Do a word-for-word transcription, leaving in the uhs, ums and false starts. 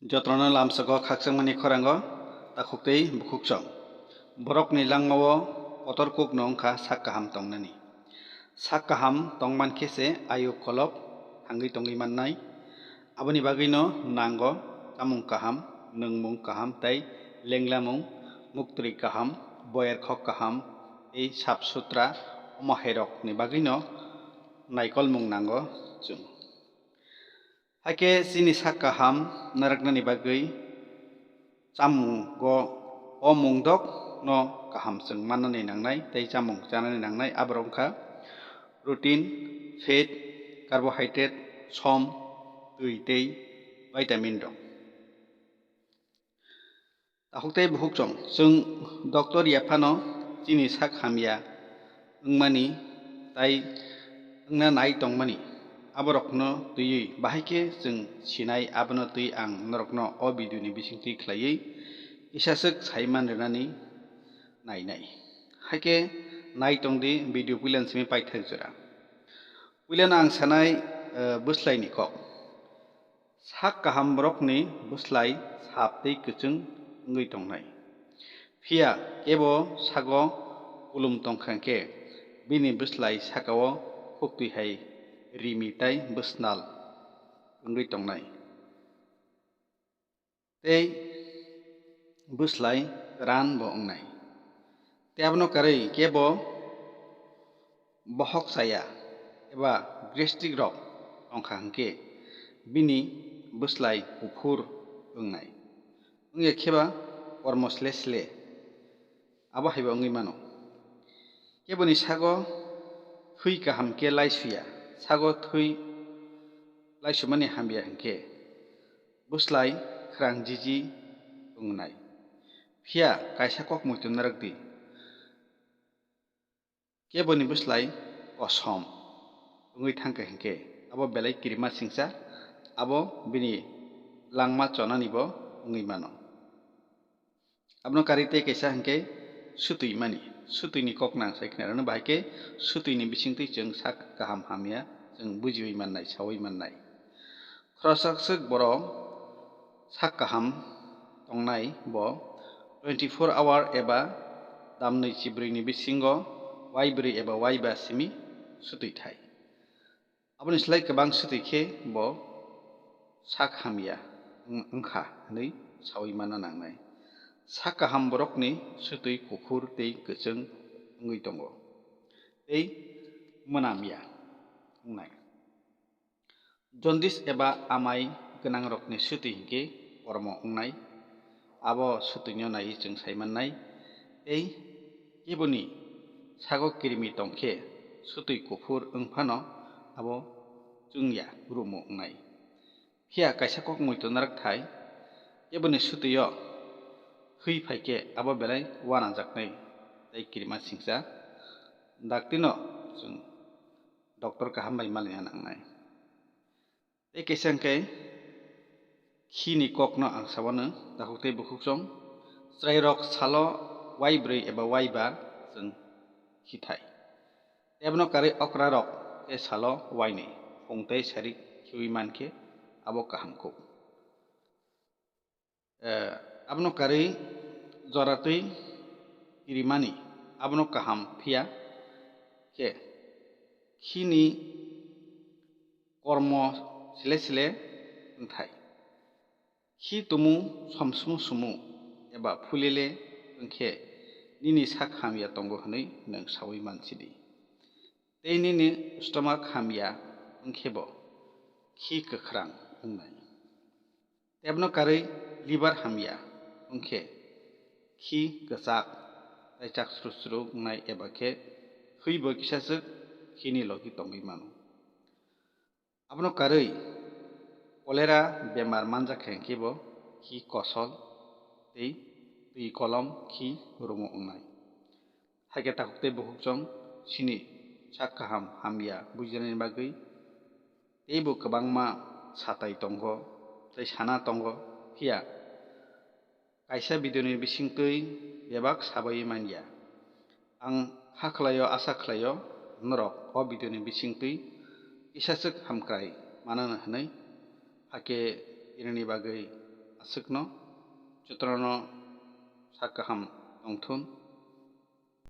Jotono lamsogo khakchangmani khorango takhuk tei bukhuk chong. Borokni langmao kotor kukno wngkha sak kaham tongnani. Sak kaham tongmankhe se ayuk kolok thangwi tongwi mannai. Aboni bagwino nango chamung kaham, nwngmung kaham tei lenglamung, muktwi kaham, boyerkhok kaham tei sap sutra, omo hairokni bagwino naikolmung nango chwng. Hakhe chini sak kaham narwknani bagwi chamungo o mungdokno kaham chwng mannani nangnai tei chamung chanani nangnai, aborok wngkha protein, fat, carbohydrate, som, twi tei vitamin rok. Takhuk tei bukhuk chwng, chwng doctor ya phano chini sak hamya wngmani tai wngna nai tongmani, aborokno twiwi bahai khe chwng sinai, abono twi ang norokno o video ni bisingtwi khlaiwi kisaswk saiman rwnani nainai. Hakhe nai tongdi video puilan simi paithak jora. Puilano ang sanai, eh, bwslaini kok. Sak kaham borokni bwslai sap tei kwchwng wngwi tongnai. Phiya kebo sago kulum tongkha hwnkhe, bini bwslai sakao khuktwi hai rimi tai bwsnal wngwi tongnai. Tei bwslai kwran bo wngnai. Tei abono karwi kebo bohok chaya eba gastric rok tongkha hwnkhe bini bwslai kuphur wngnai. Wngya kheba kormo sle sle abo haibo wngwi mano. Keboni sago thwi kaham khe laisuya, sago thwi laisumani hamya hwnkhe bwslai khwrang jiji wngnai. Phiya kaisa kok muitu narwkdi. Keboni bwslai kosom wngwi thangkha hwnkhe, abo belai kirima singcha, abo bini langma chonani bo wngwi mano. Abono karwi tei kaisa hwnkhe sutwi mani. Sutwini kok nang sai khna rwno, bahai khe sutwini bisingtwi chwng sak kaham hamya chwng bujiwi mannai, sawi mannai. Khoroksa swk borok sak kaham tongnai bo twenty four hour eba damnwi chibrwini bisingo waibrwi eba waiba simi sutwi thai. Aboni slai kwbang sutwi khe bo sak hamya wng-, wngkha hwnwi sawi manna nangnai. Sak kaham borokni sutwi kuphur tei kwchwng wngwi tongo tei mwnamya wngnai. Jaundice eba amai gwnangrokni sutwi hinkhe kormo wngnai. Abo sutwino naiwi chwng sai mannai. Tei keboni sago kirimi tongkhe sutwi kuphur wng phano abo chwngya rumo wngnai. Phiya kaisa kok muitu narwkthai, keboni sutwio hwi phaikhe abo belai uanajaknai tei kirima singcha. Daktino chwng doctor kaham bai malina nangnai. Tei kaisa hwnkhe khini kokno ang sawano, takhuk tei bukhuk chwng. Chwrairok salo waibrwi eba waiba chwng khi thai. Tei abono karwi okrarok khe salo wainwi phung tei sari khiui mankhe abo kaham kuk. Eh, abono karwi joratwi kirimani abono kaham, phiya khe khini kormo sile sile wngthai. Khi tumu somsumu sumu eba phulele wngkhe nini sak hamya tongo hwnwi nwng saui mansidi. Tei nini stomach hamya wngkhebo khi kwkhrang wngnai. Tei abono karwi liver hamya wngkhe khi kwchak tei chak sru sru wngnai eba khe hwibo kisaswk khini logi tongwi mano. Abono karwi cholera bemar manjak khe hwnkhe bo khi kosol tei twi kolom khi rumo wngnai. Hakhe takhuk tei bukhuk chwng chini sak kaham hamya bujinani bagwi teibo kwbangma satai tongo tei sana tongo, phiya kaisa video ni bisingtwi bebak sabai manya. Ang hakhlaio, asa khlaio, norok o video ni bisingtwi kisaswk hamkrai manana hwnwi, hakhe irini bagwi aswkno Chutrano sak kaham tongthun.